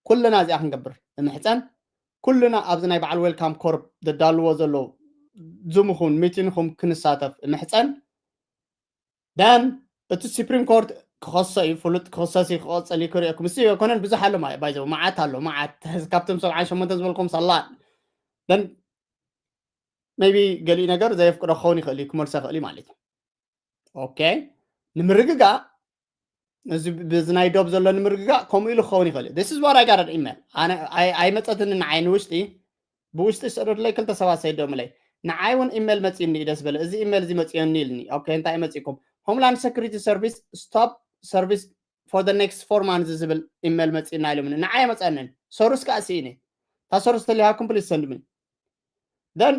ኩልና እዚኣ ክንገብር እምሕፀን። ኩልና ኣብዚ ናይ በዓል ዌልካም ኮርፕ ዘዳልዎ ዘሎ ዙም ይኹን ሚቲንኹም ክንሳተፍ እምሕፀን። ደን እቲ ሱፕሪም ኮርት ክኸሶ እዩ፣ ፍሉጥ ክኸሰስ እዩ፣ ክቐፀል እዩ፣ ክርእየኩም እሱ ኣይኮነን። ብዙሕ ኣሎ ማለት ባይዘው መዓት ኣሎ መዓት። ካብቶም ሰብዓን ሸሞንተን ዝበልኩም ሰላ ደን ሜቢ ገሊኡ ነገር ዘየፍቅዶ ክኸውን ይኽእል እዩ፣ ክመልሶ ይኽእል እዩ ማለት እዩ። ኦኬ፣ ንምርግጋእ እዚ ብዚ ናይ ዶብ ዘሎ ንምርግጋእ ከምኡ ኢሉ ክኸውን ይኽእል እዩ። This is what I got an email። ኣነ ኣይ- ኣይመፀትኒ ንዓይ ንውሽጢ ብውሽጢ ዝሰደዱለይ ክልተ ሰባት ሰይዶምለይ። ንዓይ እውን ኢሜል መፂኡኒ እዩ ደስ በለ። እዚ ኢሜል እዚ መፂኦኒ ኢልኒ። ኦኬ፣ እንታይ መፂኩም? Homeland Security Service stop service for the next four months ዝብል ኢሜል መፂኡና ኢሎምኒ። ንዓይ ኣይመፀንን። ሶርስ ከዓ ስኢነ። እታ ሶርስ ተሊሃኩም please send me። Then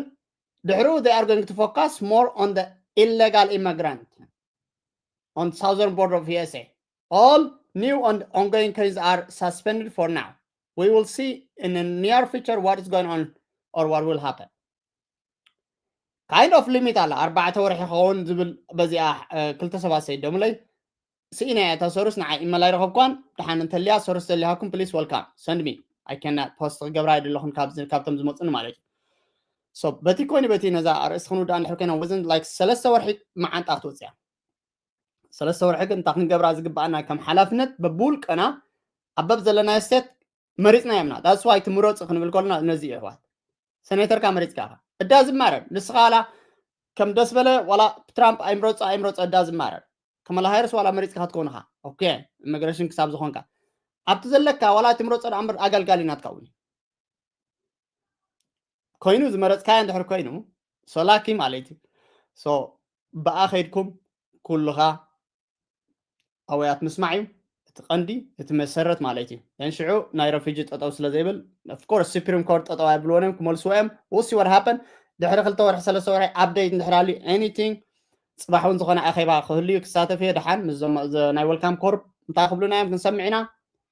ድሕሪኡ they are going to focus more on the illegal immigrant on southern border of U S A. All new and ongoing cases are suspended for now. We will see in the near future what is going on or what will happen. Kind of limit ኣላ። ኣርባዕተ ወርሒ ክኸውን ዝብል በዚኣ እ፣ ክልተ ሰባት ሰይዶምለይ። ስኢነ እያ እታ ሶርስ ንዓይ ኢመል ኣይረኸብኳን። ደሓን እንተልያ ሶርስ ዘሊሃኩም please welcome send me። I cannot post ክገብራ ኣይደለኹን ካብዚ- ካብቶም ዝመፁኒ ማለት እዩ። So በቲ ኮይኑ በቲ ነዛ ኣርእስቲ ክንውድኣ እንድሕር ኮይና within like ሰለስተ ወርሒ መዓንጣ ክትወፅእ እያ። ሰለስተ ወርሒ ግን እንታይ ክንገብራ ዝግባኣና ከም ሓላፍነት በብውልቀና ኣብ በብ ዘለናዮ ስቴት መሪፅና የምና that's why ትምረፁ ክንብል ከለና ነዚ እዩ ኣሕዋት። ሴኔተርካ መሪፅካ ኢኻ እዳ ዝማረር ንስኻ ዋላ ከም ደስ በለ ዋላ ትራምፕ ኣይምረፁ ኣይምረፁ እዳ ዝማረር ከመላ ሃይርስ ዋላ መሪፅካ ክትከውን ኢኻ። ኦኬ፣ ኢሚግሬሽን ክሳብ ዝኾንካ ኣብቲ ዘለካ ዋላ ትምረፆ ደኣ እምበር ኣገልጋሊ ናትካ እውን እዩ። ኮይኑ ዝመረፅካዮ እንድሕር ኮይኑ so lucky ማለት እዩ። So ብኣ ከይድኩም ኩልኻ ኣወያት ምስማዕ እዩ እቲ ቀንዲ እቲ መሰረት ማለት እዩ። ን ሽዑ ናይ ረፊጂ ጠጠው ስለ ዘይብል of course ሱፕሪም ኮርት ጠጠው ኣይብልዎን እዮም ክመልስዎ እዮም። We'll see what happen ድሕሪ ክልተ ወርሒ ሰለስተ ወርሒ ኣፕደይት እንድሕር ኣልዩ anything ፅባሕ እውን ዝኾነ ኣኼባ ክህሉ እዩ ክሳተፍ እየ። ደሓን ምስዞም ናይ ወልካም ኮርፕ እንታይ ክብሉና እዮም ክንሰምዕ ኢና።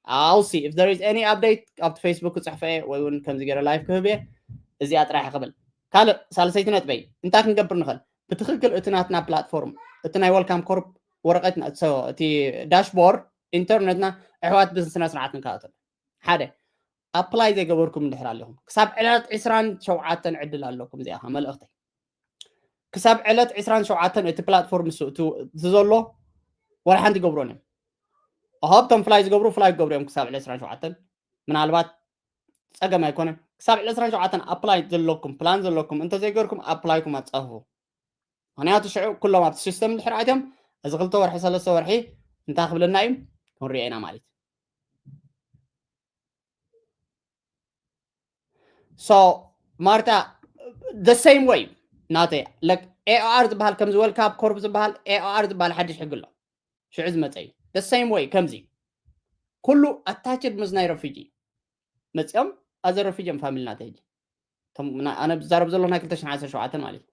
I'll see if there is any update ኣብቲ ፌስቡክ ክፅሕፈ እየ ወይ እውን ከምዚ ገይረ ላይፍ ክህብ እየ። እዚኣ ጥራሕ ክብል ካልእ ሳልሰይቲ ነጥበይ እንታይ ክንገብር ንኽእል ብትኽክል እቲ ናትና ፕላትፎርም እቲ ናይ ወልካም ኮርፕ ወረቀት እቲ ዳሽቦርድ ኢንተርነትና ኣሕዋት ብስነ ስርዓት ንከታተል ሓደ ኣፕላይ ዘይገበርኩም እንድሕር ኣለኹም ክሳብ ዕለት ዕስራን ሸውዓተን ዕድል ኣለኩም እዚኣ መልእኽተይ ክሳብ ዕለት ዕስራን ሸውዓተን እቲ ፕላትፎርም እሱ እቲ ዘሎ ወላ ሓንቲ ገብሮን እዮም ኣሃብቶም ፍላይ ዝገብሩ ፍላይ ክገብሩ እዮም ክሳብ ዕለት ዕስራን ሸውዓተን ምናልባት ፀገም ኣይኮነን ክሳብ ዕለት ዕስራን ሸውዓተን ኣፕላይ ዘለኩም ፕላን ዘለኩም እንተዘይገርኩም ኣፕላይኩም ኣፃፍፉ ምክንያቱ ሽዑ ኩሎም ኣብቲ ሲስተም እንድሕር ኣትዮም እዚ ክልተ ወርሒ ሰለስተ ወርሒ እንታይ ክብለና እዩ ክንሪኦ ኢና ማለት እዩ so ማርታ the same way ናተ like AOR ዝበሃል ከምዚ ወልካፕ ኮርፕ ዝበሃል AOR ዝበሃል ሓድሽ ሕጊ ኣሎ ሽዑ ዝመፀ እዩ the same way ከምዚ ኩሉ ኣታችድ ምስ ናይ ረፊጂ መፂኦም ኣዘ ረፊጅ እዮም ፋሚሊ ናተይ ሕጂ። እቶም ና- ኣነ ዝዛረብ ዘለኹ ናይ ክልተ ሽሕን ዓሰርተ ሸውዓተን ማለት እዩ።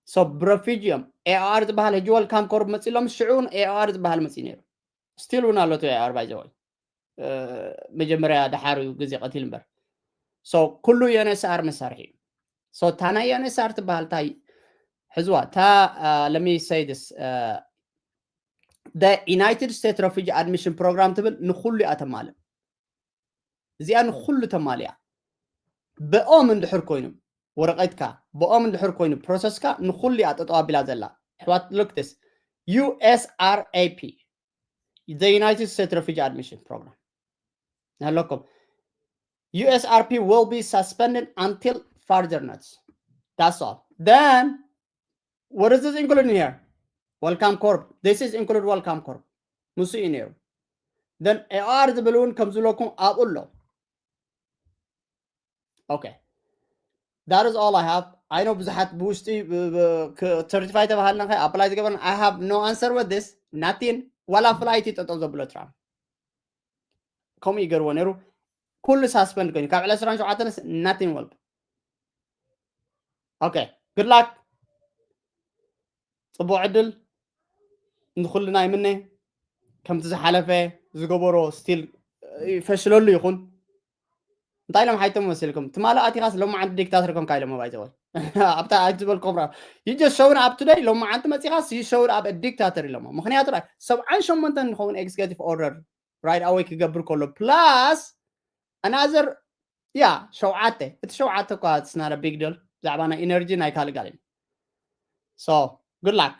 So ብረፊጅ እዮም። ኤኦኣር ዝበሃል ሕጂ ወልካም ኮርፕ መፂሎም ሽዑ ኤኦኣር ዝበሃል መፂ ነይሩ። ስቲል እውን ኣሎ እቲ ኤኦኣር ባይዘወይ መጀመርያ ደሓር እዩ ግዜ ቀቲል እምበር። So ኩሉ ዩኤንኤስኣር መሳርሒ እዩ። So እታ ናይ ዩኤንኤስኣር ትበሃል እንታይ ሕዝዋ እታ let me say this the United States Refugee Admission Program ትብል ንኩሉ እያ ተማልእ። እዚኣ ንኩሉ ተማልያ። ብኦም እንድሕር ኮይኑ ወረቐትካ ብኦም እንድሕር ኮይኑ ፕሮሰስካ ንኩሉ እያ ጠጠው ኣቢላ ዘላ። ኣሕዋት look this USRAP the United States Refugee Admission Program ኣለኩም USRP will be suspended until further notice. That's all. Then what is this included here? Welcome Corp. This is include Welcome Corp. ምስ እዩ ነይሩ። Then ኤኦኣር ዝብል እውን ከም ዝብለኩም ኣብኡ ኣሎ። Okay. That is all I have. I know ብዙሓት ብውሽጢ certify ተባሃልና ከ apply ዝገበርን I have no answer with this. Nothing. ዋላ ፍላይቲ ጠጠው ዘብሎ ትራምፕ ከምኡ ይገርዎ ነይሩ። ኩሉ ሳስፐንድ ኮይኑ ካብ ዕለት ዕስራን ሸውዓተን nothing will. Okay. Good luck. ፅቡቅ ዕድል ንኩልና ይምነ። ከምቲ ዝሓለፈ ዝገበሮ ስቲል ይፈሽለሉ ይኹን። እንታይ ኢሎም ሓይቶም መሲልኩም ትማሊ ኣቲኻስ ሎማዓንቲ ዲክታተር ኮንካ ኢሎሞ ባይዘወይ ኣብታ ኣይትበልኩም ራ you just showed up today ሎማዓንቲ መፂኻስ you showed up dictator ኢሎሞ ምክንያቱ ራይ ሰብዓን ሸሞንተን ንኸውን executive order right away ክገብር ከሎ plus another yeah ሸውዓተ እቲ ሸውዓተ እኳ it's not a big deal ብዛዕባ ናይ ኢነርጂ ናይ ካልእ ጋል so good luck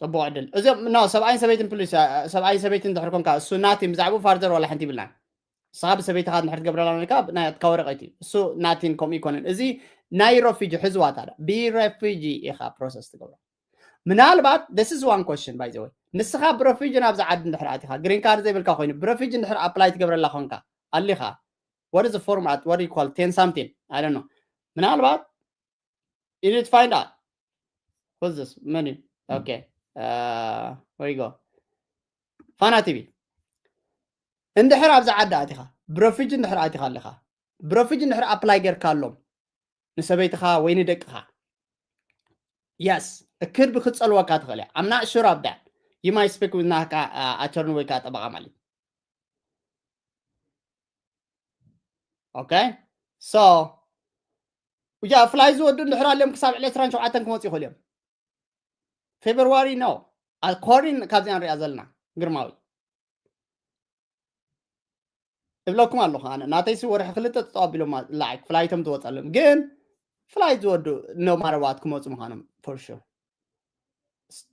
ፅቡቅ ዕድል እዚኦም no ሰብኣይን ሰበይትን ፕሊስ ሰብኣይን ሰበይትን ድሕር ኮንካ እሱ ናቲ ብዛዕባኡ ፋርደር ዋላ ሓንቲ ይብልናን ንስኻ ብሰበይትኻ እንድሕር ትገብረላ ነካ ናትካ ወረቀት እዩ እሱ ናቲን ከምኡ ይኮነን እዚ ናይ ረፊጂ ሕዝዋ ታዲያ ብረፊጂ ኢኻ ፕሮሰስ ትገብሮ ምናልባት this is one question by the way ንስኻ ብረፊጂ ናብዚ ዓዲ እንድሕር ኣቲኻ ግሪን ካርድ ዘይብልካ ኮይኑ ብረፊጂ እንድሕር ኣፕላይ ትገብረላ ኮንካ ኣሊኻ what is the format what you call ten something I don't know ምናልባት you need to find out who's this መን okay uh, where you go ፋና ቲቪ እንድሕር ኣብዚ ዓዲ ኣቲኻ ብረፊጂ እንድሕር ኣቲኻ ኣለኻ ብረፊጂ እንድሕር ኣፕላይ ጌርካ ኣሎም ንሰበይትኻ ወይ ንደቅኻ yes እክድ ብክፀልወካ ትኽእል እያ I'm not sure of that you might speak with ናካ ኣቸርን ወይ ከዓ ጠበቃ ማለት okay so ያ ፍላይ ዝወዱ እንድሕር ኣልዮም ክሳብ ዕለት ዕስራን ሸውዓተን ክመፁ ይኽእሉ እዮም ፌብርዋሪ no according ካብዚኣ ንሪኣ ዘለና ግርማዊ እብለኩም ኣለኹ ኣነ ናተይሲ ወርሒ ክልተ ተጠዋቢሎም ላይክ ፍላይቶም ዝወፀሎም ግን ፍላይት ዝወዱ no matter what ክመፁ ምዃኖም for sure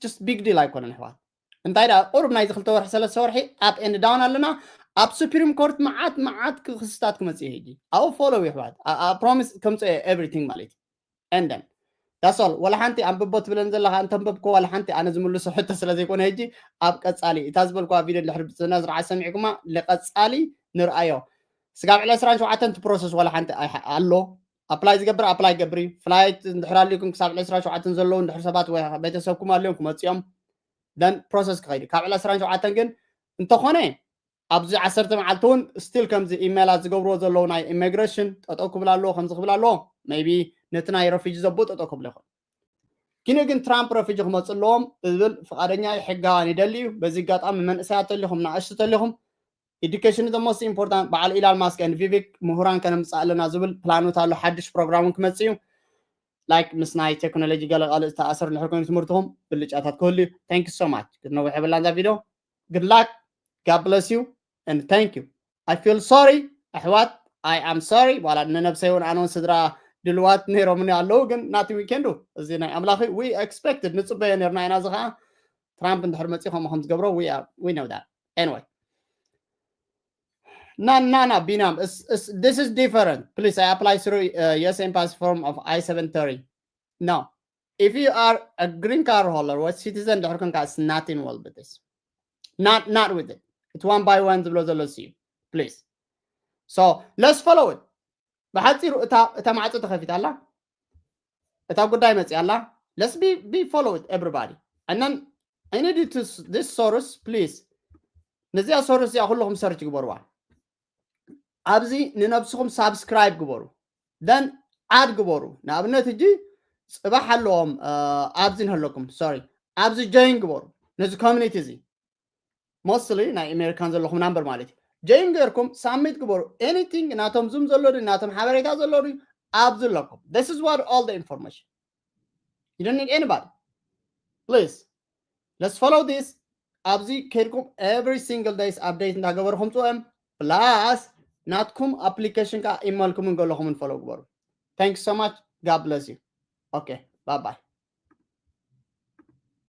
just big deal ኣይኮነን ኣሕዋት እንታይ ደኣ ቁሩብ ናይዚ ክልተ ወርሒ ሰለስተ ወርሒ up and down ኣለና ኣብ ሱፕሪም ኮርት መዓት መዓት ክስታት ክመፅእ ሕጂ ኣብኡ ፎሎው ይሕዋት ፕሮሚስ ከምፅኦ everything ማለት እዩ and then that's all ወላ ሓንቲ ኣንብቦ ትብለን ዘለካ እንተንበብኮ ወላ ሓንቲ ኣነ ዝምልሶ ሕቶ ስለ ዘይኮነ ሕጂ ኣብ ቀፃሊ እታ ዝበልኩዋ ቪድዮ እንድሕር ብፅና ዝረዓ ሰሚዕኩማ ለቀፃሊ ንርኣዮ ስጋብ ዕለ ዕስራን ሸውዓተን እቲ ፕሮሰስ ወላ ሓንቲ ኣሎ ኣፕላይ ዝገብር ኣፕላይ ገብሪ ፍላይት እንድሕር ኣልኩም ክሳብ ዕለ ዕስራን ሸውዓተን ዘለዉ እንድሕር ሰባት ወይ ቤተሰብኩም ኣልዮም ክመፅኦም ደን ፕሮሰስ ክኸይዱ ካብ ዕለ ዕስራን ሸውዓተን ግን እንተኾነ ኣብዚ ዓሰርተ መዓልቲ እውን ስቲል ከምዚ ኢሜላት ዝገብርዎ ዘለዉ ናይ ኢሚግሬሽን ጠጠው ክብል ኣለዎ ከምዚ ክብል ኣለዎ ሜይቢ ነቲ ናይ ረፊጂ ዘብኡ ጠጠው ክብል ይኽእል ኪነ ግን ትራምፕ ረፊጂ ክመፅ ኣለዎም እብል ፍቃደኛ እዩ ሕጋዋን ይደሊ እዩ በዚ ኣጋጣሚ መንእሰያት ተሊኹም ንኣሽቱ ተሊኹም ኢዱኬሽን the most important በዓል ኢላን ማስክ and ቪቪክ ምሁራን ከነምፅእ ኣለና ዝብል ፕላኖት ኣሎ ሓድሽ ፕሮግራም ክመፅእ እዩ ላይክ ምስ ናይ ቴክኖሎጂ ገለ ካልእ ዝተኣሰር እንድሕር ኮይኑ ትምህርትኹም ብልጫታት ክህሉ እዩ thank you so much ክትነውሕ የብላን እዛ ቪድዮ good luck God bless you and thank you I feel sorry ኣሕዋት I am sorry ዋላ ንነብሰይ እውን ኣነውን ስድራ ድልዋት ነይሮምኒ ኣለዉ ግን nothing we can do እዚ ናይ ኣምላኽ we expected ንፅበዮ ነርና ኢና እዚ ከዓ ትራምፕ እንድሕር መፅኡ ከምኡ ከም ዝገብሮ we know that anyway no no no ቢናም this is different please I apply through uh, U S embassy form of I seven thirty no if you are a green card holder or citizen ድሕር ኮንካ it's nothing well with this not not with it it's one by one ዝብሎ ዘሎ እዩ please so let's follow it ብሓፂሩ እታ ማዕፆ ተኸፊታ ኣላ እታ ጉዳይ መፅያ ኣላ let's be be follow it everybody and then I need you to this source please ነዚኣ ሶርስ እዚኣ ኩልኹም ሰርች ግበርዋ። ኣብዚ ንነብስኹም ሳብስክራይብ ግበሩ፣ then ኣድ ግበሩ። ንኣብነት ሕጂ ጽባሕ ኣለዎም ኣብዚ ንህለኩም ሶሪ ኣብዚ ጆይን ግበሩ። ነዚ ኮሚኒቲ እዚ ሞስትሊ ናይ ኣሜሪካን ዘለኹም ናምበር ማለት እዩ። ጆይን ገርኩም ሳሚት ግበሩ። ኤኒቲንግ ናቶም ዙም ዘሎ ድዩ ናቶም ሓበሬታ ዘሎ ድዩ ኣብዚ ኣለኩም። This is what all the information. You don't need anybody. Please, let's follow this. ኣብዚ ከድኩም every single days update እንዳገበርኩም ጽኦም plus ናትኩም ኣፕሊኬሽን ከዓ ኢመልኩም እንገለኹም follow ግበሩ። Thanks so much. God bless you. Okay, bye bye.